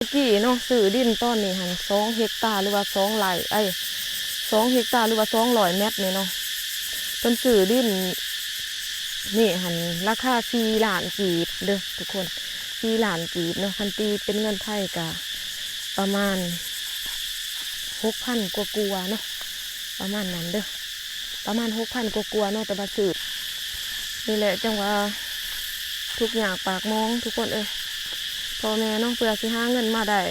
ຕະກີ້ເນາະ ຊື້ດິນຕອນນີ້ຫັ້ນສອງເຮັກຕາ ຫຼືວ່າສອງໄຮ່ ເອີຍ ສອງເຮັກຕາ ຫຼືວ່າສອງຮ້ອຍແມັດນີ້ເນາະ ເພິ່ນຊື້ດິນນີ້ຫັ້ນລາຄາສີ່ລ້ານກີບເດີ້ທຸກຄົນ ສີ່ລ້ານກີບເນາະ ຄັນຕີເປັນເງິນໄທກະປະມານຫົກພັນກວ່າໆເນາະ ປະມານນັ້ນເດີ້ ປະມານຫົກພັນກວ່າໆເນາະ ແຕ່ວ່າຊື້ ນີ້ແຫຼະ ຈັ່ງວ່າທຸກຍາກປາກໝອງທຸກຄົນເອີຍ ພໍ່ແມ່ເນາະ ເພື່ອຊິຫາເງິນມາໄດ້.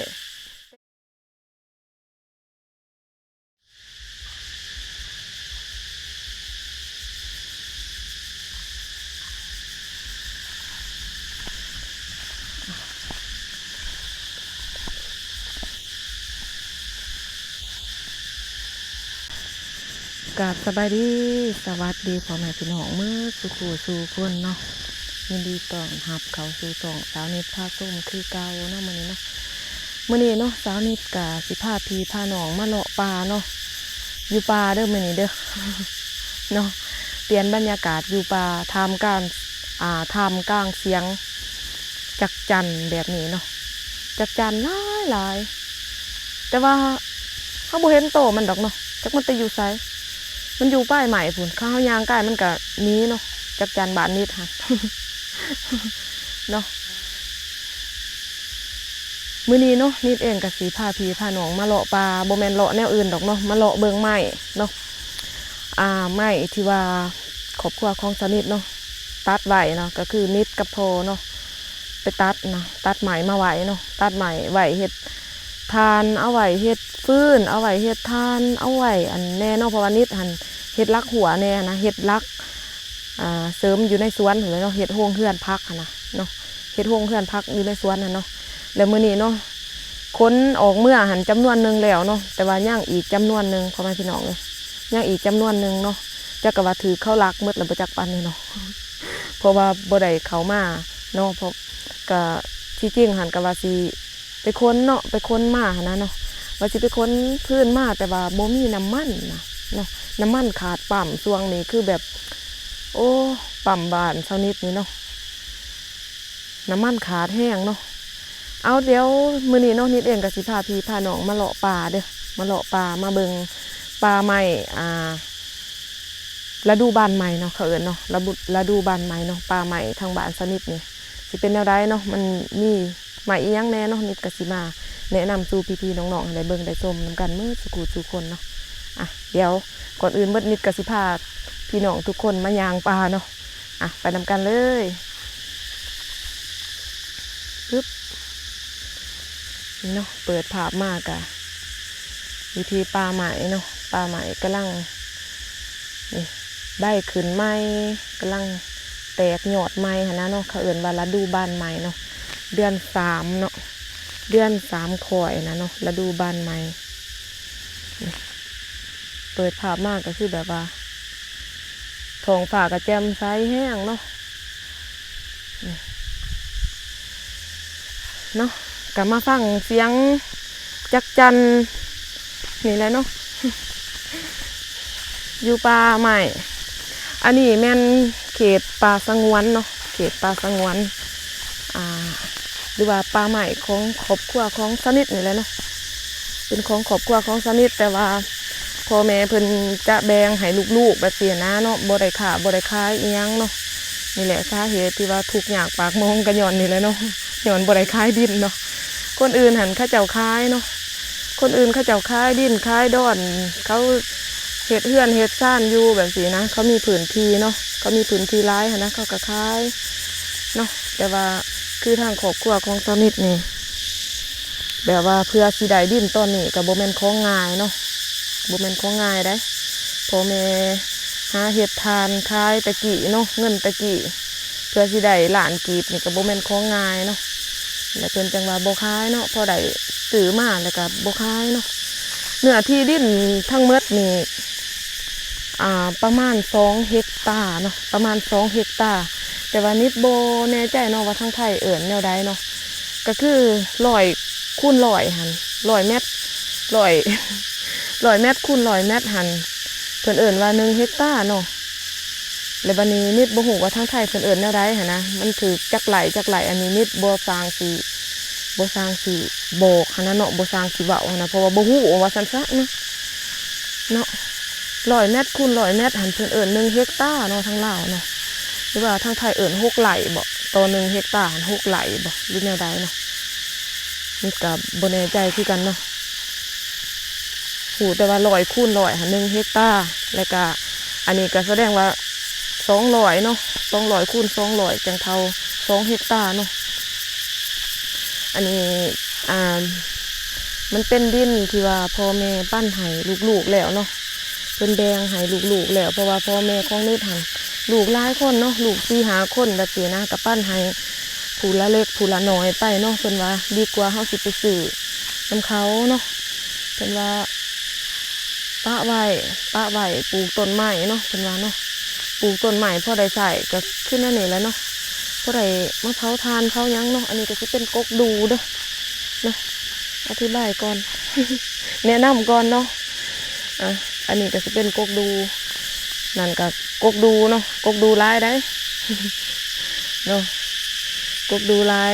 ກາບສະບາຍດີ ສະຫວັດດີພໍ່ແມ່ພີ່ນ້ອງໝົດສູ່ຄູ່ສູ່ຄົນເນາະ ຍິນດີຕ້ອນຮັບເຂົ້າສູ່ຊ່ອງສາວນິດພາຊົມຄືເກົ່າເນາະ ມື້ນີ້ເນາະ ມື້ນີ້ເນາະ ສາວນິດກະຊິພາພີ່ພານ້ອງມາເລາະປ່າເນາະ ຢູ່ປ່າເດີ້ມື້ນີ້ເດີ້ ເນາະ ປ່ຽນບັນຍາກາດຢູ່ປ່າ ທ່າມກາງ ອ່າ ທ່າມກາງສຽງຈັກຈັ່ນແບບນີ້ເນາະ ຈັກຈັ່ນຫຼາຍໆ ແຕ່ວ່າເຮົາບໍ່ເຫັນໂຕມັນດອກເນາະ ຈັກມັນໄປຢູ່ໃສ ມັນຢູ່ປາຍໄມ້ພຸ້ນ ຄັນເຮົາຍ່າງໃກ້ມັນກະໜີເນາະ ຈັກຈັ່ນບ້ານນິດຫັ້ນເນາະ. ມື້ນີ້ເນາະ ນິດເອງກະຊິພາພີ່ພານ້ອງມາເລາະປ່າ ບໍ່ແມ່ນເລາະແນວອື່ນດອກເນາະ ມາເລາະເບິ່ງໄມ້ເນາະ ອ່າ ໄມ້ທີ່ວ່າຄອບຄົວຂອງສາວນິດເນາະ ຕັດໄວ້ເນາະ ກະຄືນິດກັບພໍ່ເນາະ ໄປຕັດນະ ຕັດໄມ້ມາໄວ້ເນາະ ຕັດໄມ້ໄວ້ເຮັດຖ່ານ ເອົາໄວ້ເຮັດຟືນ ເອົາໄວ້ເຮັດຖ່ານ ເອົາໄວ້ອັນແນ່ເນາະ ເພາະວ່ານິດຫັ້ນເຮັດຫຼັກຮົ້ວແນ່ນະ ເຮັດຫຼັກ ອ່າ ເສີມຢູ່ໃນສວນຫັ້ນແຫຼະເນາະ ເຮັດໂຮງເຮືອນຜັກຫັ້ນນະເນາະ ເຮັດໂຮງເຮືອນຜັກຢູ່ໃນສວນຫັ້ນເນາະ ແລ້ວມື້ນີ້ເນາະ ຂົນອອກເມືອຫັ້ນຈຳນວນໜຶ່ງແລ້ວເນາະ ແຕ່ວ່າຍັງອີກຈຳນວນໜຶ່ງ ພໍ່ແມ່ພີ່ນ້ອງເອີຍ ຍັງອີກຈຳນວນໜຶ່ງເນາະ ຈັກກະວ່າຖືກເຂົາລັກໝົດແລ້ວບໍ່ຈັກປານນີ້ເນາະ ເພາະວ່າບໍ່ໄດ້ເຂົ້າມາເນາະ ເພາະ ກະທີ່ຈິງຫັ້ນກະວ່າຊິໄປຂົນເນາະ ໄປຂົນມາຫັ້ນນະເນາະ ວ່າຊິໄປຂົນຟືນມາ ແຕ່ວ່າບໍ່ມີນ້ຳມັນນະເນາະ ນ້ຳມັນຂາດປ້ຳ ຊ່ວງນີ້ຄືແບບ ໂອ້ ປ້ຳບ້ານສາວນິດນີ້ເນາະ ນ້ຳມັນຂາດແຮງເນາະ. ເອົາ ດຽວມື້ນີ້ເນາະ ນິດເອງກະຊິພາພີ່ພານ້ອງມາເລາະປ່າເດີ້ ມາເລາະປ່າ ມາເບິ່ງປ່າໄມ້ ອ່າ ລະດູບານໃໝ່ເນາະ ເຂົາເອີ້ນເນາະ ລະດູບານໃໝ່ເນາະ ປ່າໄມ້ທາງບ້ານສາວນິດນີ້ຊິເປັນແນວໃດເນາະ ມັນມີໄມ້ອີ່ຫຍັງແດ່ເນາະ ນິດກະຊິມາແນະນຳສູ່ພີ່ໆນ້ອງໆໃຫ້ໄດ້ເບິ່ງໄດ້ຊົມນຳກັນໝົດສູ່ຄູ່ສູ່ຄົນເນາະ. ອ່ະ ດຽວກ່ອນອື່ນໝົດ ນິດກະຊິພາພີ່ນ້ອງທຸກຄົນມາຍ່າງປ່າເນາະ. ອ່ະ ໄປນຳກັນເລີຍ. ປຶບ ນີ້ເນາະ ເປີດພາບມາກະຢູ່ທີ່ປ່າໄມ້ເນາະ ປ່າໄມ້ກຳລັງ ນີ້ ໃບຂຶ້ນໃໝ່ ກຳລັງແຕກຍອດໃໝ່ຫັ້ນນະເນາະ ເຂົາເອີ້ນວ່າລະດູບານໃໝ່ເນາະ ເດືອນສາມເນາະ ເດືອນສາມຄ້ອຍນະເນາະ ລະດູບານໃໝ່. ນີ້ ເປີດພາບມາກະຄືແບບວ່າ ທ້ອງຟ້າກະແຈ່ມໃສແຮງເນາະ ນີ້ເນາະ ກະມາຟັງສຽງຈັກຈັ່ນນີ້ແຫຼະເນາະ ຢູ່ປ່າໄມ້. ອັນນີ້ແມ່ນເຂດປ່າສະຫງວນເນາະ ເຂດປ່າສະຫງວນ ອ່າ ຫຼືວ່າປ່າໄມ້ຂອງຄອບຄົວຂອງສາວນິດນີ້ແຫຼະເນາະ ເປັນຂອງຄອບຄົວຂອງສາວນິດ ແຕ່ວ່າພໍ່ແມ່ເພິ່ນຈະແບ່ງໃຫ້ລູກໆແບບຊີ້ນະເນາະ ບໍ່ໄດ້ຄ້າບໍ່ໄດ້ຂາຍອີ່ຫຍັງເນາະ. ນີ້ແຫຼະສາເຫດທີ່ວ່າທຸກຍາກປາກໝອງກະຍ້ອນນີ້ແຫຼະເນາະ ຍ້ອນບໍ່ໄດ້ຂາຍດິນເນາະ. ຄົນອື່ນຫັ້ນເຂົາເຈົ້າຂາຍເນາະ ຄົນອື່ນເຂົາເຈົ້າຂາຍດິນຂາຍດອນ ເຂົາເຮັດເຮືອນເຮັດຊານຢູ່ແບບຊີ້ນະ ເຂົາມີພື້ນທີ່ເນາະ ເຂົາມີພື້ນທີ່ຫຼາຍຫັ້ນນະ ເຂົາກະຂາຍເນາະ. ແຕ່ວ່າຄືທາງຄອບຄົວຂອງສາວນິດນີ້ ແບບວ່າເພື່ອຊິໄດ້ດິນຕອນນີ້ກະບໍ່ແມ່ນຂອງງ່າຍເນາະ ບໍ່ແມ່ນຂອງງ່າຍເດ້ ພໍ່ແມ່ຫາເຮັດຖ່ານຂາຍແຕ່ກີ້ເນາະ ເງິນແຕ່ກີ້ ເພື່ອຊິໄດ້ລ້ານກີບນີ້ກະບໍ່ແມ່ນຂອງງ່າຍເນາະ ແລະເພິ່ນຈັ່ງວ່າບໍ່ຂາຍເນາະ ພໍໄດ້ຊື້ມາແລ້ວກະບໍ່ຂາຍເນາະ. ເນື້ອທີ່ດິນທັງໝົດນີ້ ອ່າ ປະມານສອງເຮັກຕາເນາະ ປະມານສອງເຮັກຕາ ແຕ່ວ່ານິດບໍ່ແນ່ໃຈເນາະວ່າທາງໄທເອີ້ນແນວໃດເນາະ ກະຄືຮ້ອຍຄູນຮ້ອຍຫັ້ນ ຮ້ອຍແມັດ ຮ້ອຍ ຮ້ອຍແມັດຄູນຮ້ອຍແມັດຫັ້ນ ເພິ່ນເອີ້ນວ່າໜຶ່ງເຮັກຕາເນາະ. ແລ້ວບາດນີ້ນິດບໍ່ຮູ້ວ່າທາງໄທເພິ່ນເອີ້ນແນວໃດຫັ້ນນະ ມັນຖືກຈັກໄຮ່ຈັກໄຮ່ ອັນນີ້ນິດບໍ່ຊ່າງຊິ ບໍ່ຊ່າງຊິບອກຫັ້ນນະເນາະ ບໍ່ຊ່າງຊິເວົ້າຫັ້ນນະ ເພາະວ່າບໍ່ຮູ້ວ່າຊັ້ນຊະເນາະ ເນາະ ຮ້ອຍແມັດຄູນຮ້ອຍແມັດຫັ້ນ ເພິ່ນເອີ້ນໜຶ່ງເຮັກຕາເນາະ ທາງລາວເນາະ ຫຼືວ່າທາງໄທເອີ້ນຫົກໄຮ່ບໍ ຕໍ່ໜຶ່ງເຮັກຕາຫັ້ນຫົກໄຮ່ບໍ ຫຼືແນວໃດເນາະ ນີ້ກໍບໍ່ແນ່ໃຈຄືກັນເນາະ ຮູ້ແຕ່ວ່າຮ້ອຍຄູນຮ້ອຍຫັ້ນໜຶ່ງເຮັກຕາ ແລ້ວກະອັນນີ້ກໍສະແດງວ່າສອງຮ້ອຍເນາະ ສອງຮ້ອຍຄູນສອງຮ້ອຍຈັ່ງເທົ່າສອງເຮັກຕາເນາະ ອັນນີ້ ອ່າ ມັນເປັນດິນທີ່ວ່າພໍ່ແມ່ປັນໃຫ້ລູກໆແລ້ວເນາະ ເພິ່ນແບ່ງໃຫ້ລູກໆແລ້ວ ເພາະວ່າພໍ່ແມ່ຂອງນິດຫັ້ນລູກຫຼາຍຄົນເນາະ ລູກສີ່ຫ້າຄົນແບບຊີ້ນະ ກໍປັນໃຫ້ຜູ້ລະເລັກຜູ້ລະນ້ອຍໄປເນາະ ເພິ່ນວ່າດີກວ່າເຮົາຊິໄປຊື້ນຳເຂົາເນາະ ເພິ່ນວ່າປະໄວ້ ປະໄວ້ ປູກຕົ້ນໄມ້ເນາະ ເພິ່ນວ່າເນາະ ປູກຕົ້ນໄມ້ພໍໄດ້ໃຊ້ ກໍຄືແນວນີ້ແຫຼະເນາະ ພໍໄດ້ມາເຜົາຖ່ານເຜົາຫຍັງເນາະ ອັນນີ້ກໍຊິເປັນກົກດູເດີ້ ເນາະ ອະທິບາຍກ່ອນ ແນະນຳກ່ອນເນາະ ອ່າ ອັນນີ້ກໍຊິເປັນກົກດູ ນັ້ນກໍກົກດູເນາະ ກົກດູຫຼາຍໃດ໋ ເນາະ ກົກດູຫຼາຍ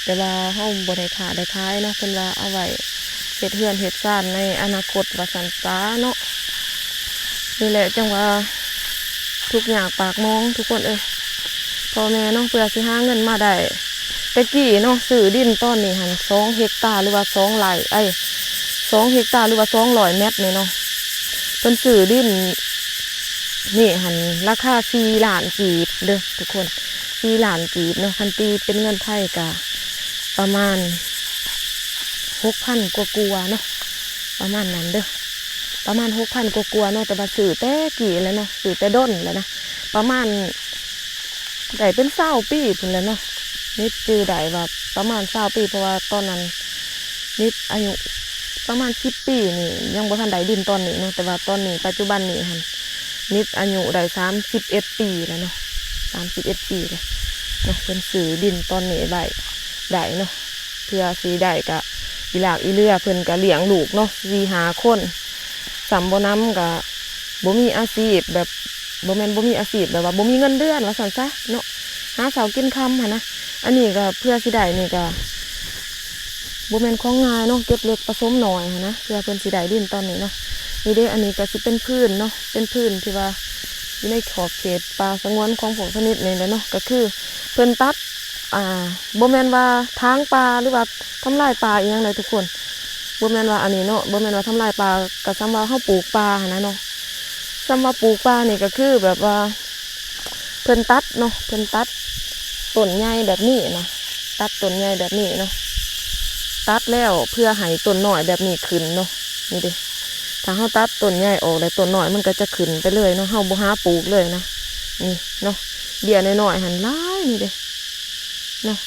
ແຕ່ວ່າເຮົາບໍ່ໄດ້ຄ້າໄດ້ຂາຍເນາະ ເພິ່ນວ່າເອົາໄວ້ເຮັດເຮືອນເຮັດຊານໃນອະນາຄົດວ່າຊັ້ນສາເນາະ ນີ້ແຫຼະຈັ່ງວ່າທຸກຍາກປາກໝອງທຸກຄົນເອີຍ ພໍ່ແມ່ເນາະ ເພື່ອຊິຫາເງິນມາໄດ້ ແຕ່ກີ້ເນາະ ຊື້ດິນຕອນນີ້ຫັ້ນສອງເຮັກຕາ ຫຼືວ່າສອງໄຮ່ ເອີຍ ສອງເຮັກຕາ ຫຼືວ່າສອງຮ້ອຍແມັດນີ້ເນາະ ເພິ່ນຊື້ດິນນີ້ຫັ້ນລາຄາສີ່ລ້ານກີບເດີ້ທຸກຄົນ ສີ່ລ້ານກີບເນາະ ຄັນຕີເປັນເງິນໄທກະປະມານຫົກພັນກວ່າໆເນາະ ປະມານນັ້ນເດີ້ ປະມານຫົກພັນກວ່າໆເນາະ ແຕ່ວ່າຊື້ແຕ່ກີ້ແລ້ວເນາະ ຊື້ແຕ່ດົນແລ້ວນະ ປະມານ ໄດ້ເປັນຊາວປີພຸ້ນແຫຼະເນາະ ນິດຈື່ໄດ້ວ່າປະມານຊາວປີ ເພາະວ່າຕອນນັ້ນນິດອາຍຸປະມານສິບປີນີ້ ຍັງບໍ່ທັນໄດ້ດິນຕອນນີ້ເນາະ ແຕ່ວ່າຕອນນີ້ປັດຈຸບັນນີ້ຫັ້ນ ນິດອາຍຸໄດ້ສາມສິບເອັດປີແລ້ວເນາະ ສາມສິບເອັດປີແລ້ວເນາະ ເພິ່ນຊື້ດິນຕອນນີ້ໄວ້ໄດ້ເນາະ ເພື່ອຊິໄດ້ກະອີຫຼາກອີເຫຼືອ ເພິ່ນກະລ້ຽງລູກເນາະ ສີ່ຫ້າຄົນ ສ່ຳບໍ່ນຳກະບໍ່ມີອາຊີບແບບ ບໍ່ແມ່ນບໍ່ມີອາຊີບ ແບບວ່າບໍ່ມີເງິນເດືອນວ່າຊັ້ນຊະເນາະ ຫາເຊົ້າກິນຄ່ຳຫັ້ນນະ ອັນນີ້ກໍເພື່ອຊິໄດ້ນີ້ກໍບໍ່ແມ່ນຂອງງ່າຍເນາະ ເກັບເລັກປະສົມໜ້ອຍຫັ້ນນະ ເພື່ອເພິ່ນຊິໄດ້ດິນຕອນນີ້ເນາະ ນີ້ເດ້ ອັນນີ້ກໍຊິເປັນພື້ນເນາະ ເປັນພື້ນທີ່ວ່າຢູ່ໃນຂອບເຂດປ່າສະຫງວນຂອງພວກຊະນິດນີ້ແຫຼະເນາະ ກໍຄືເພິ່ນຕັດ ອ່າ ບໍ່ແມ່ນວ່າຖາງປ່າ ຫຼືວ່າທຳລາຍປ່າອີ່ຫຍັງໃດ໋ທຸກຄົນ ບໍ່ແມ່ນວ່າອັນນີ້ເນາະ ບໍ່ແມ່ນວ່າທຳລາຍປ່າ ກໍສ່ຳວ່າເຮົາປູກປ່າຫັ້ນນະເນາະ ສ່ຳວ່າປູກປ່ານີ້ກໍຄືແບບວ່າເພິ່ນຕັດເນາະ ເພິ່ນຕັດຕົ້ນໃຫຍ່ແບບນີ້ນະ ຕັດຕົ້ນໃຫຍ່ແບບນີ້ເນາະ ຕັດແລ້ວເພື່ອໃຫ້ຕົ້ນນ້ອຍແບບນີ້ຂຶ້ນເນາະ ນີ້ເດ້ ຖ້າເຮົາຕັດຕົ້ນໃຫຍ່ອອກແລ້ວ ຕົ້ນນ້ອຍມັນກໍຈະຂຶ້ນໄປເລີຍເນາະ ເຮົາບໍ່ຫາປູກເລີຍນະ ນີ້ເນາະ ເບ້ຍນ້ອຍໆຫັ້ນຫຼາຍ ນີ້ເດ້ ເນາະ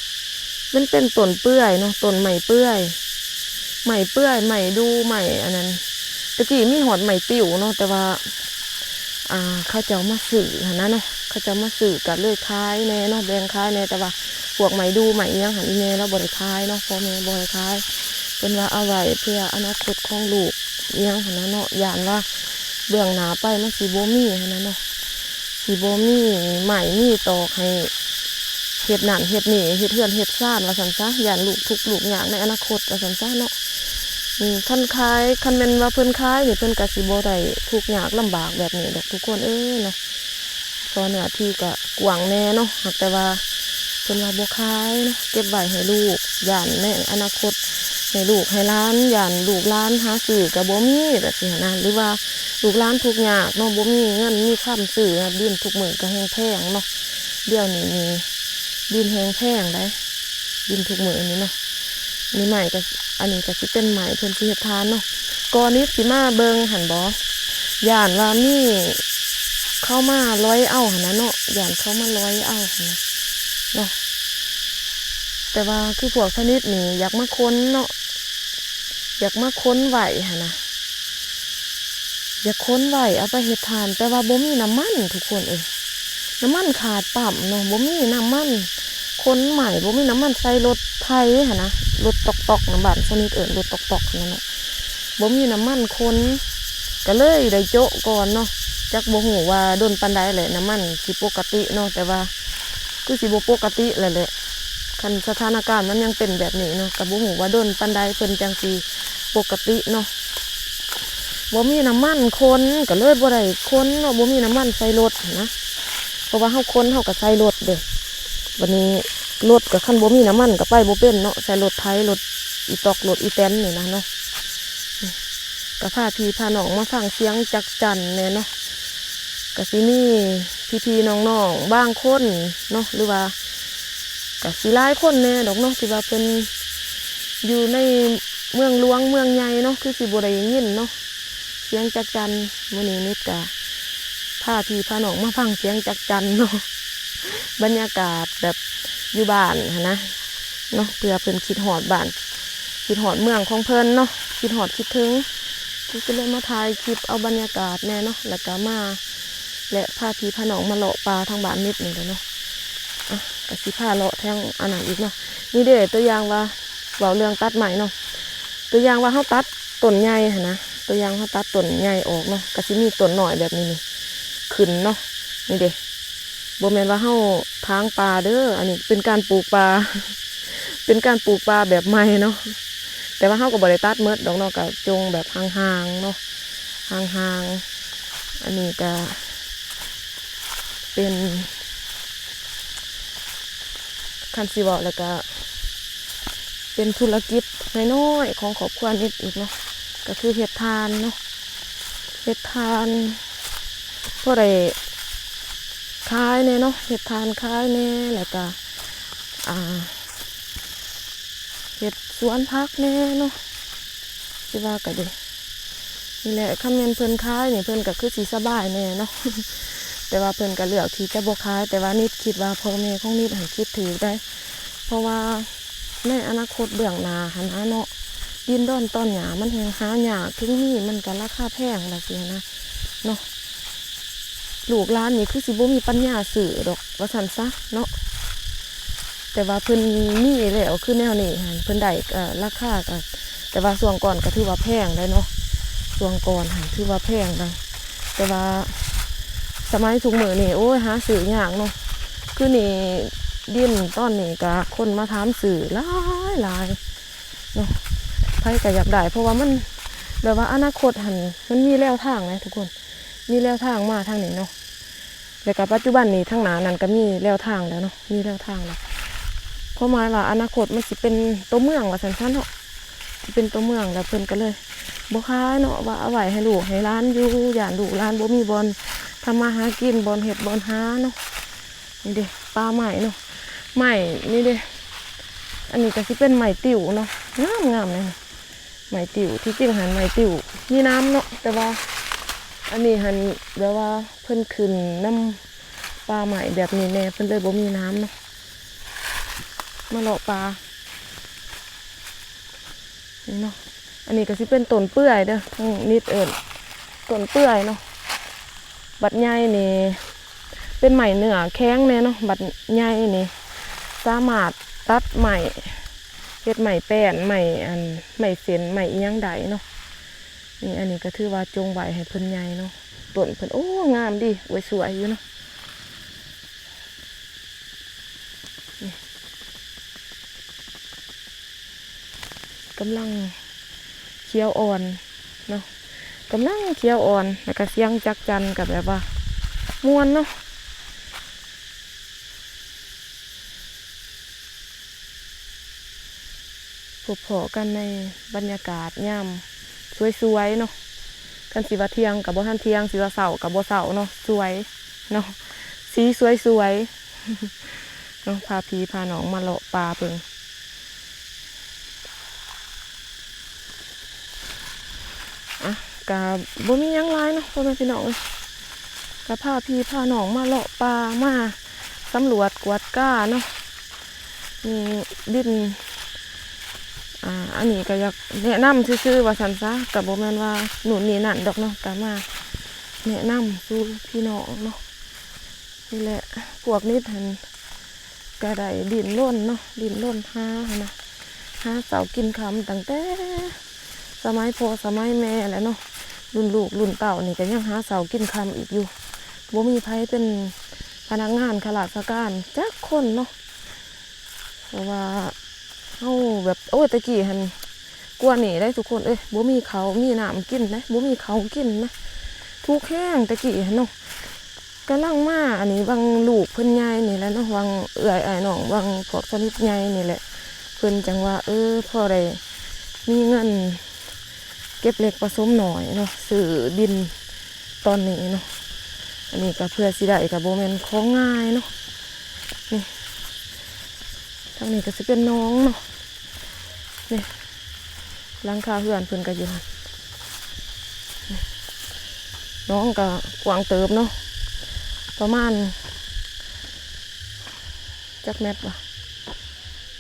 ມັນເປັນຕົ້ນເປື່ອຍເນາະ ຕົ້ນໄມ້ເປື່ອຍ ໄມ້ເປື່ອຍ ໄມ້ດູ່ ໄມ້ອັນນັ້ນ ແຕ່ກີ້ມີຮອດໄມ້ຕິ້ວເນາະ ແຕ່ວ່າ ອ່າ ເຂົາເຈົ້າມາຊື້ຫັ້ນນະເນາະ ເຂົາເຈົ້າມາຊື້ກໍເລີຍຂາຍແດ່ເນາະ ແບ່ງຂາຍແດ່ ແຕ່ວ່າພວກໄມ້ດູ່ ໄມ້ອີ່ຫຍັງຫັ້ນ ອີ່ແມ່ລາວບໍ່ໄດ້ຂາຍເນາະ ພໍ່ແມ່ບໍ່ໃຫ້ຂາຍ ເພິ່ນວ່າເອົາໄວ້ເພື່ອອະນາຄົດຂອງລູກອີ່ຫຍັງຫັ້ນນະເນາະ ຢ້ານວ່າເບື້ອງໜ້າໄປມັນຊິບໍ່ມີຫັ້ນນະເນາະ ຊິບໍ່ມີໄມ້ມີຕອກໃຫ້ເຮັດນັ້ນເຮັດນີ້ ເຮັດເຮືອນເຮັດຊານວ່າຊັ້ນຊະ ຢ້ານລູກທຸກລູກຍາກໃນອະນາຄົດວ່າຊັ້ນຊະເນາະ ອືມ ຄັນຂາຍ ຄັນແມ່ນວ່າເພິ່ນຂາຍນີ້ ເພິ່ນກໍຊິບໍ່ໄດ້ທຸກຍາກລຳບາກແບບນີ້ດອກທຸກຄົນເອີຍເນາະ ເພາະເນື້ອທີ່ກໍກວ້າງແດ່ເນາະ ຫາກແຕ່ວ່າເພິ່ນວ່າບໍ່ຂາຍເນາະ ເກັບໄວ້ໃຫ້ລູກ ຢ້ານໃນອະນາຄົດໃຫ້ລູກໃຫ້ຫຼານ ຢ້ານລູກຫຼານຫາຊື້ກໍບໍ່ມີແບບ ຊີ້ຫັ້ນນະ ຫຼືວ່າລູກຫຼານທຸກຍາກເນາະ ບໍ່ມີເງິນມີຄຳຊື້ ດິນທຸກມື້ກໍແຮງແພງເນາະ ດຽວນີ້ນີ້ດິນແຮງແພງໃດ໋ ດິນທຸກມື້ນີ້ເນາະ ນີ້ໄມ້ກໍ ອັນນີ້ກໍຊິເປັນໄມ້ເພິ່ນຊິເຮັດຖ່ານເນາະ ກ່ອນນີ້ຊິມາເບິ່ງຫັ້ນບໍ ຢ້ານວ່າມີເຂົາມາລອຍເອົາຫັ້ນນະເນາະ ຢ້ານເຂົາມາລອຍເອົາຫັ້ນນະເນາະ ແຕ່ວ່າຄືພວກຊະນິດນີ້ຢາກມາຂົນເນາະ ຢາກມາຂົນໄວ້ຫັ້ນນະ ຢາກຂົນໄວ້ເອົາໄປເຮັດຖ່ານ ແຕ່ວ່າບໍ່ມີນ້ຳມັນທຸກຄົນເອີຍ ນ້ຳມັນຂາດປ້ຳເນາະ ບໍ່ມີນ້ຳມັນຂົນໄມ້ ບໍ່ມີນ້ຳມັນໃສ່ລົດໄຖຫັ້ນນະ ລົດຕອກໆນະ ບ້ານຊະນິດເອີ້ນລົດຕອກໆຫັ້ນນະເນາະ ບໍ່ມີນ້ຳມັນຂົນ ກໍເລີຍໄດ້ໂຈະກ່ອນເນາະ ຈັກບໍ່ຮູ້ວ່າດົນປານໃດແຫຼະ ນ້ຳມັນຊິປົກກະຕິເນາະ ແຕ່ວ່າຄືຊິບໍ່ປົກກະຕິແລ້ວແຫຼະ ຄັນສະຖານະການມັນຍັງເປັນແບບນີ້ເນາະ ກໍບໍ່ຮູ້ວ່າດົນປານໃດເພິ່ນຈັ່ງຊິປົກກະຕິເນາະ. ບໍ່ມີນ້ຳມັນຂົນ ກໍເລີຍບໍ່ໄດ້ຂົນເນາະ ບໍ່ມີນ້ຳມັນໃສ່ລົດຫັ້ນນະ ເພາະວ່າເຮົາຂົນເຮົາກໍໃສ່ລົດເດ້. ບັດນີ້ລົດກໍຄັນບໍ່ມີນ້ຳມັນກໍໄປບໍ່ເປັນເນາະ ໃສ່ລົດໄຖ ລົດອີຕອກ ລົດອີແຕນນີ້ນະເນາະ. ກໍພາພີ່ພານ້ອງມາຟັງສຽງຈັກຈັ່ນແດ່ເນາະ. ກະຊິມີພີ່ໆນ້ອງໆບາງຄົນເນາະ ຫຼືວ່າກະຊິຫຼາຍຄົນແດ່ດອກເນາະ ທີ່ວ່າເພິ່ນຢູ່ໃນເມືອງຫຼວງເມືອງໃຫຍ່ເນາະ ຄືຊິບໍ່ໄດ້ຍິນເນາະ ສຽງຈັກຈັ່ນ. ມື້ນີ້ນິດກະພາພີ່ພານ້ອງມາຟັງສຽງຈັກຈັ່ນເນາະ ບັນຍາກາດແບບຢູ່ບ້ານຫັ້ນນະເນາະ ເພື່ອເພິ່ນຄິດຮອດບ້ານ ຄິດຮອດເມືອງຂອງເພິ່ນເນາະ ຄິດຮອດຄິດເຖິງ ກໍເລີຍມາຖ່າຍຄລິບເອົາບັນຍາກາດແດ່ເນາະ ແລ້ວກໍມາ ແລະ ພາພີ່ພານ້ອງມາເລາະປ່າທາງບ້ານນິດນີ້ແຫຼະເນາະ. ອ່ະ ກໍຊິພາເລາະແຖວອັນນັ້ນອີກເນາະ. ນີ້ເດ້ ຕົວຢ່າງວ່າ ເວົ້າເລື່ອງຕັດໄມ້ເນາະ ຕົວຢ່າງວ່າເຮົາຕັດຕົ້ນໃຫຍ່ຫັ້ນນະ ຕົວຢ່າງເຮົາຕັດຕົ້ນໃຫຍ່ອອກເນາະ ກໍຊິມີຕົ້ນນ້ອຍແບບນີ້ນີ້ຂຶ້ນເນາະ. ນີ້ເດ້ ບໍ່ແມ່ນວ່າເຮົາຖາງປ່າເດີ້ ອັນນີ້ເປັນການປູກປ່າ ເປັນການປູກປ່າແບບໃໝ່ເນາະ ແຕ່ວ່າເຮົາກໍບໍ່ໄດ້ຕັດໝົດດອກເນາະ ກະຈົ່ງແບບຫ່າງໆເນາະ ຫ່າງໆ. ອັນນີ້ກະເປັນ ຄັນຊິເວົ້າແລ້ວກະເປັນທຸລະກິດນ້ອຍໆຂອງຄອບຄົວນິດອີກເນາະ ກະຄືເຮັດຖ່ານເນາະ ເຮັດຖ່ານ ພໍໄດ້ຂາຍແດ່ເນາະ ເຮັດຖ່ານຂາຍແດ່ ແລ້ວກະ ອ່າ ເຮັດສວນຜັກແດ່ເນາະ ຊິວ່າກໍດີ. ນີ້ແຫຼະ ຄັນແມ່ນເພິ່ນຂາຍນີ້ ເພິ່ນກໍຄືຊິສະບາຍແດ່ເນາະ ແຕ່ວ່າເພິ່ນກໍເລືອກທີ່ຈະບໍ່ຂາຍ. ແຕ່ວ່ານິດຄິດວ່າພໍ່ແມ່ຂອງນິດຫັ້ນຄິດຖືກໄດ໋ ເພາະວ່າໃນອະນາຄົດເບື້ອງໜ້າຫັ້ນນະເນາະ ດິນດອນຕອນຫຍ້າມັນແຮ່ງຫາຍາກ ເຖິງມີມັນກໍລາຄາແພງ ວ່າຊີ້ນະເນາະ. ລູກຫຼານນີ້ຄືຊິບໍ່ມີປັນຍາຊື້ດອກ ວ່າຊັ້ນຊະເນາະ ແຕ່ວ່າເພິ່ນມີແລ້ວ ຄືແນວນີ້ຫັ້ນ ເພິ່ນໄດ້ ເອີ ລາຄາກໍ ແຕ່ວ່າຊ່ວງກ່ອນກໍຖືວ່າແພງໄດ໋ເນາະ ຊ່ວງກ່ອນຫັ້ນຖືວ່າແພງໄດ໋ ແຕ່ວ່າສະໄໝທຸກມື້ນີ້ ໂອ້ຍ ຫາຊື້ຍາກເນາະ. ຄືນີ້ດິນຕອນນີ້ກໍຄົນມາຖາມຊື້ຫຼາຍໆເນາະ ໃຜກໍຢາກໄດ້ ເພາະວ່າມັນ ແບບວ່າອະນາຄົດຫັ້ນ ມັນມີແນວທາງນະທຸກຄົນ ມີແນວທາງມາທາງນີ້ເນາະ ແລ້ວກໍປັດຈຸບັນນີ້ທາງໜ້ານັ້ນກໍມີແນວທາງແລ້ວເນາະ ມີແນວທາງແລ້ວ ຄວາມໝາຍວ່າອະນາຄົດມັນຊິເປັນຕົວເມືອງວ່າຊັ້ນຊະເນາະ ຊິເປັນຕົວເມືອງ ແລ້ວເພິ່ນກໍເລີຍບໍ່ຂາຍເນາະ ວ່າເອົາໄວ້ໃຫ້ລູກໃຫ້ຫຼານຢູ່ ຢ້ານລູກຫຼານບໍ່ມີບ່ອນທຳມາຫາກິນ ບ່ອນເຮັດບ່ອນຫາເນາະ. ນີ້ເດ້ ປ່າໄມ້ເນາະ ໄມ້ນີ້ເດ້ ອັນນີ້ກໍຊິເປັນໄມ້ຕິ້ວເນາະ ງາມໆເລີຍ ໄມ້ຕິ້ວ ທີ່ຈິງຫັ້ນໄມ້ຕິ້ວມີໜາມເນາະ ແຕ່ວ່າອັນນີ້ຫັ້ນແບບວ່າເພິ່ນຂຶ້ນນຳປ່າໄມ້ແບບນີ້ແດ່ ເພິ່ນເລີຍບໍ່ມີໜາມເນາະ. ມາເລາະປ່ານີ້ເນາະ ອັນນີ້ກໍຊິເປັນຕົ້ນເປື່ອຍເດີ້ ທາງນິດເອີ້ນຕົ້ນເປື່ອຍເນາະ ບັດໃຫຍ່ນີ້ ເປັນໄມ້ເນື້ອແຂງແດ່ເນາະ ບັດໃຫຍ່ນີ້ສາມາດຕັດໄມ້ ເຮັດໄມ້ແປ້ນ ໄມ້ອັນ ໄມ້ເສັ້ນ ໄມ້ອີ່ຫຍັງໄດ້ເນາະ. ນີ້ ອັນນີ້ກໍຖືວ່າຈົ່ງໄວ້ໃຫ້ເພິ່ນໃຫຍ່ເນາະ ຕົ້ນເພິ່ນ ໂອ້ ງາມດີ ອວຍສວຍຢູ່ເນາະ ນີ້ ກຳລັງຂຽວອ່ອນເນາະ ກຳລັງຂຽວອ່ອນ ແລ້ວກະສຽງຈັກຈັ່ນກະແບບວ່າມ່ວນເນາະ. ພົບພໍ້ກັນໃນບັນຍາກາດຍາມສວຍໆເນາະ ຄັນຊິວ່າທ່ຽງກະບໍ່ທັນທ່ຽງ ຊິວ່າເຊົ້າກະບໍ່ເຊົ້າເນາະ ສວຍເນາະ ສີສວຍໆເນາະ ພາພີ່ພານ້ອງມາເລາະປ່າເບິ່ງ. ອ່ະ ກະບໍ່ມີຫຍັງຫຼາຍເນາະ ພໍ່ແມ່ພີ່ນ້ອງເອີຍ ກະພາພີ່ພານ້ອງມາເລາະປ່າ ມາສຳຫຼວດກວດກາເນາະ ນີ້ດິນ ອ່າ ອັນນີ້ກະຢາກແນະນຳຊື່ໆ ວ່າຊັ້ນຊະ ກະບໍ່ແມ່ນວ່າໂນ່ນນີ້ນັ້ນດອກເນາະ ກະມາແນະນຳສູ່ພີ່ນ້ອງເນາະ. ນີ້ແຫຼະ ພວກນິດຫັ້ນກະໄດ້ດີ້ນລົນເນາະ ດີ້ນລົນຫາຫັ້ນນະ ຫາເຊົ້າກິນຄ່ຳຕັ້ງແຕ່ສະໄໝພໍ່ສະໄໝແມ່ແຫຼະເນາະ ລຸ້ນລູກລຸ້ນເຕົ້ານີ້ກະຍັງຫາເຊົ້າກິນຄ່ຳອີກຢູ່ ບໍ່ມີໃຜເປັນພະນັກງານຂ້າລາຊະການຈັກຄົນເນາະ. ເພາະວ່າເຮົາແບບ ໂອ້ຍ ແຕ່ກີ້ຫັ້ນກວ່ານີ້ໄດ໋ທຸກຄົນເອີຍ ບໍ່ມີເຂົ້າມີນ້ຳກິນເດ້ ບໍ່ມີເຂົ້າກິນນະ ທຸກແຮງແຕ່ກີ້ຫັ້ນເນາະ. ກຳລັງມາອັນນີ້ຫວ່າງລູກເພິ່ນໃຫຍ່ນີ້ແຫຼະເນາະ ຫວ່າງເອື້ອຍອ້າຍນ້ອງ ຫວ່າງພວກສະໜິດໃຫຍ່ນີ້ແຫຼະ ເພິ່ນຈັ່ງວ່າ ເອີ ພໍໄດ້ມີເງິນເກັບເລັກປະສົມໜ້ອຍເນາະ ຊື້ດິນຕອນນີ້ເນາະ. ອັນນີ້ກໍເພື່ອຊິໄດ້ກໍບໍ່ແມ່ນຂອງງ່າຍເນາະ. ນີ້ ທາງນີ້ກໍຊິເປັນໜອງເນາະ ນີ້ ຫຼັງຄາເຮືອນເພິ່ນກໍຢູ່ຫັ້ນ. ນີ້ ໜອງກໍກວ້າງເຕີບເນາະ ປະມານ ຈັກແມັດວະ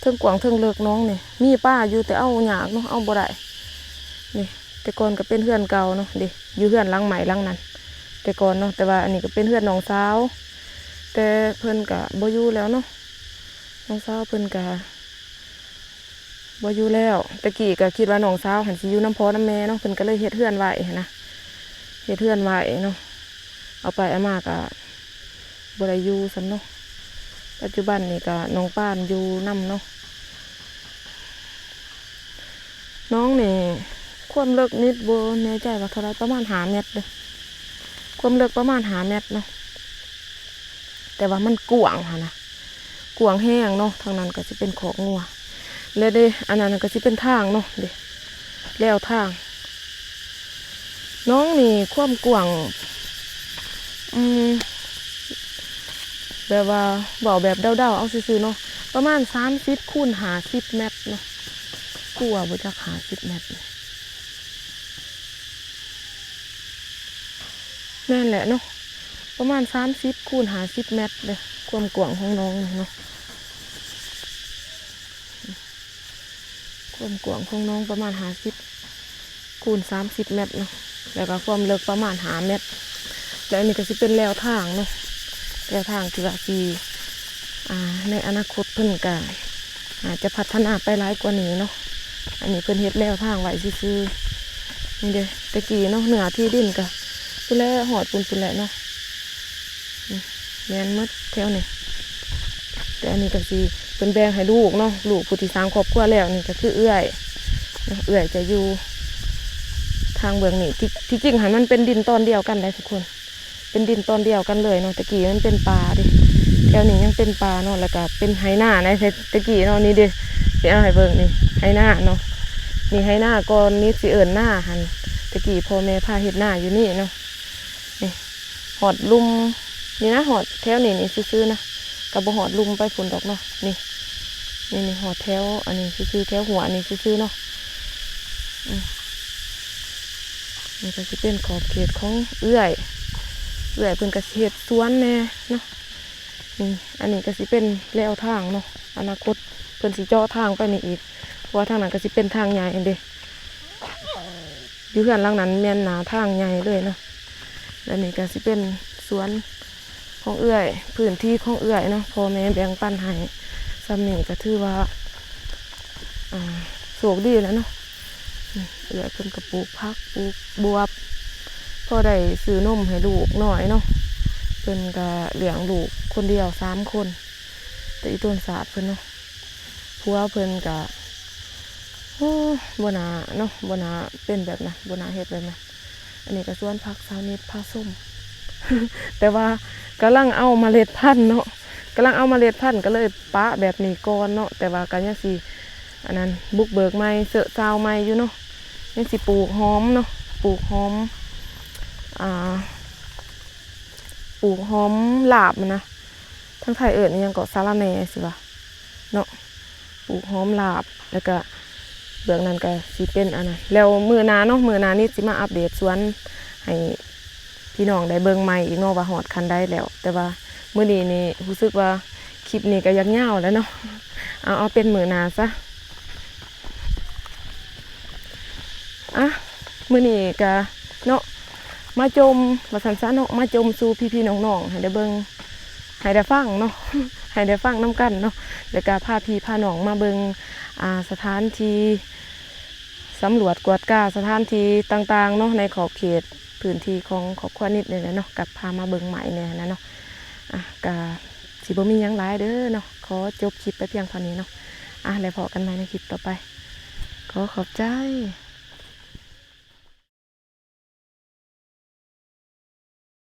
ເທິງກວ້າງເທິງເລິກໜອງນີ້ ມີປາຢູ່ແຕ່ເອົາຍາກເນາະ ເອົາບໍ່ໄດ້. ນີ້ ແຕ່ກ່ອນກໍເປັນເຮືອນເກົ່າເນາະ ເດ້ ຢູ່ເຮືອນຫຼັງໃໝ່ຫຼັງນັ້ນແຕ່ກ່ອນເນາະ ແຕ່ວ່າອັນນີ້ກໍເປັນເຮືອນນ້ອງສາວ ແຕ່ເພິ່ນກໍບໍ່ຢູ່ແລ້ວເນາະ ນ້ອງສາວເພິ່ນກໍບໍ່ຢູ່ແລ້ວ. ແຕ່ກີ້ກໍຄິດວ່ານ້ອງສາວຫັ້ນຊິຢູ່ນຳພໍ່ນຳແມ່ເນາະ ເພິ່ນກໍເລີຍເຮັດເຮືອນໄວ້ຫັ້ນນະ ເຮັດເຮືອນໄວ້ເນາະ ເອົາໄປເອົາມາກໍ ບໍ່ໄດ້ຢູ່ຊັ້ນເນາະ. ປັດຈຸບັນນີ້ກໍນ້ອງປານຢູ່ນຳເນາະ. ໜອງນີ້ຄວາມເລິກນີ້ບໍ່ແນ່ໃຈວ່າເທົ່າໃດ ປະມານຫ້າແມັດເດີ້ ຄວາມເລິກປະມານຫ້າແມັດເນາະ ແຕ່ວ່າມັນກວ້າງຫັ້ນນະ ກວ້າງແຮງເນາະ. ທາງນັ້ນກໍຊິເປັນຄອກງົວ ແລະເດ້ ອັນນັ້ນກໍຊິເປັນທາງເນາະ ເດ້ ແລວທາງ. ໜອງນີ້ຄວາມກວ້າງ ອືມ ແບບວ່າເວົ້າແບບເດົາໆເອົາຊື່ໆເນາະ ປະມານສາມສິບຄູນຫ້າສິບແມັດເນາະ ກວ່າບໍ່ຈັກຫ້າສິບແມັດ. ແມ່ນແຫຼະເນາະ ປະມານສາມສິບຄູນຫ້າສິບແມັດເດີ້ ຄວາມກວ້າງຂອງໜອງນີ້ເນາະ. ຄວາມກວ້າງຂອງໜອງປະມານຫ້າສິບຄູນສາມສິບແມັດເນາະ ແລ້ວກໍຄວາມເລິກປະມານຫ້າແມັດ. ແລ້ວອັນນີ້ກໍຊິເປັນແລວທາງເນາະ ແລວທາງທີ່ວ່າຊິ ອ່າ ໃນອະນາຄົດເພິ່ນກໍອາດຈະພັດທະນາໄປຫຼາຍກວ່ານີ້ເນາະ. ອັນນີ້ເພິ່ນເຮັດແລວທາງໄວ້ຊື່ໆ ນີ້ເດ້ ແຕ່ກີ້ເນາະ ເນື້ອທີ່ດິນກໍພຸ້ນແຫຼະ ຮອດພຸ້ນ ພຸ້ນແຫຼະເນາະ. ນີ້ ແມ່ນໝົດແຖວນີ້ ແຕ່ອັນນີ້ກໍຊິເພິ່ນແບ່ງໃຫ້ລູກເນາະ ລູກຜູ້ທີ່ສ້າງຄອບຄົວແລ້ວ ນີ້ກໍຄືເອື້ອຍເນາະ ເອື້ອຍຈະຢູ່ທາງເບື້ອງນີ້. ທີ່ ທີ່ຈິງຫັ້ນມັນເປັນດິນຕອນດຽວກັນໄດ໋ທຸກຄົນ ເປັນດິນຕອນດຽວກັນເລີຍເນາະ. ແຕ່ກີ້ມັນເປັນປ່າເດ້ ແຖວນີ້ຍັງເປັນປ່າເນາະ ແລ້ວກໍເປັນໄຮ່ນາໃນແຕ່ກີ້ເນາະ. ນີ້ເດ້ ຊິເອົາໃຫ້ເບິ່ງ ນີ້ໄຮ່ນາເນາະ ນີ້ໄຮ່ນາກ່ອນນີ້ຊິເອີ້ນນາຫັ້ນ ແຕ່ກີ້ພໍ່ແມ່ພາເຮັດນາຢູ່ນີ້ເນາະ. ນີ້ ຮອດລຸ່ມນີ້ນະ ຮອດແຖວນີ້ນີ້ຊື່ໆນະ ກໍບໍ່ຮອດລຸ່ມໄປພຸ້ນດອກເນາະ. ນີ້ ນີ້ ນີ້ຮອດແຖວອັນນີ້ຊື່ໆ ແຖວຫົວນີ້ຊື່ໆເນາະ. ອືມ ນີ້ກໍຊິເປັນຂອບເຂດຂອງເອື້ອຍ ເອື້ອຍເພິ່ນກໍຊິເຮັດສວນແດ່ເນາະ. ນີ້ ອັນນີ້ກໍຊິເປັນແລວທາງເນາະ ອະນາຄົດເພິ່ນຊິເຈາະທາງໄປນີ້ອີກ ເພາະວ່າທາງນັ້ນກໍຊິເປັນທາງໃຫຍ່ຫັ້ນເດ້. ຢູ່ເຮືອນຫຼັງນັ້ນແມ່ນໜ້າທາງໃຫຍ່ເລີຍເນາະ. ແລະນີ້ກໍຊິເປັນສວນຂອງເອື້ອຍ ພື້ນທີ່ຂອງເອື້ອຍເນາະ ພໍ່ແມ່ແບ່ງປັນໃຫ້ສ່ຳນີ້ກໍຖືວ່າ ອ່າ ໂຊກດີແລ້ວເນາະ. ເອື້ອຍເພິ່ນກໍປູກຜັກ ປູກບວບ ພໍໄດ້ຊື້ນົມໃຫ້ລູກນ້ອຍເນາະ. ເພິ່ນກໍລ້ຽງລູກຄົນດຽວສາມຄົນ ແຕ່ອີ່ຕົນຊາດເພິ່ນເນາະ. ຜົວເພິ່ນກະ ໂອ້ ບໍ່ໜ້າເນາະ ບໍ່ໜ້າເປັນແບບນັ້ນ ບໍ່ໜ້າເຮັດແບບນັ້ນ. ອັນນີ້ກະສວນຜັກສາວນິດພາຊົມ ແຕ່ວ່າກຳລັງເອົາມະເລັດພັນເນາະ ກຳລັງເອົາມະເລັດພັນ ກະເລີຍປະແບບນີ້ກ່ອນເນາະ. ແຕ່ວ່າກະຍັງຊິ ອັນນັ້ນ ບຸກເບີກໃໝ່ ເຊາະຊາວໃໝ່ຢູ່ເນາະ. ຍັງຊິປູກຫອມເນາະ ປູກຫອມ ອ່າ ປູກຫອມລາບຫັ້ນນະ ທາງໄທເອີ້ນອີ່ຫຍັງເກາະ ສາລະແໜ່ຊິວ່າເນາະ ປູກຫອມລາບ ແລ້ວກະເບື້ອງນັ້ນກະຊິເປັນອັນນັ້ນ. ແລ້ວມື້ໜ້າເນາະ ມື້ໜ້ານີ້ຊິມາອັບເດດສວນໃຫ້ພີ່ນ້ອງໄດ້ເບິ່ງໃໝ່ອີກເນາະ ວ່າຮອດຂັ້ນໃດແລ້ວ. ແຕ່ວ່າມື້ນີ້ນີ້ຮູ້ສຶກວ່າຄລິບນີ້ກະຢາກຍາວແລ້ວເນາະ ເອົາ ເອົາເປັນມື້ໜ້າຊະ. ອ່ະ ມື້ນີ້ກະເນາະ ມາຈົ່ມວ່າຊັ້ນຊະເນາະ ມາຈົ່ມສູ່ພີ່ໆນ້ອງໆໃຫ້ໄດ້ເບິ່ງ ໃຫ້ໄດ້ຟັງເນາະ ໃຫ້ໄດ້ຟັງນຳກັນເນາະ. ແລ້ວກະພາພີ່ພານ້ອງມາເບິ່ງ ອ່າ ສະຖານທີ່ ສຳຫຼວດກວດກາສະຖານທີ່ຕ່າງໆເນາະ ໃນຂອບເຂດພື້ນທີ່ຂອງຄອບຄົວນິດນີ້ແຫຼະເນາະ ກະພາມາເບິ່ງໃໝ່ແດ່ຫັ້ນນະເນາະ. ອ່ະ ກະ ຊິ ຊິບໍ່ມີຫຍັງຫຼາຍເດີເນາະ ຂໍຈົບຄລິບໄປພຽງເທົ່ານີ້ເນາະ. ອ່ະ ແລ້ວພໍ້ກັນໃໝ່ໃນຄລິບຕໍ່ໄປ. ຂໍຂອບໃຈ.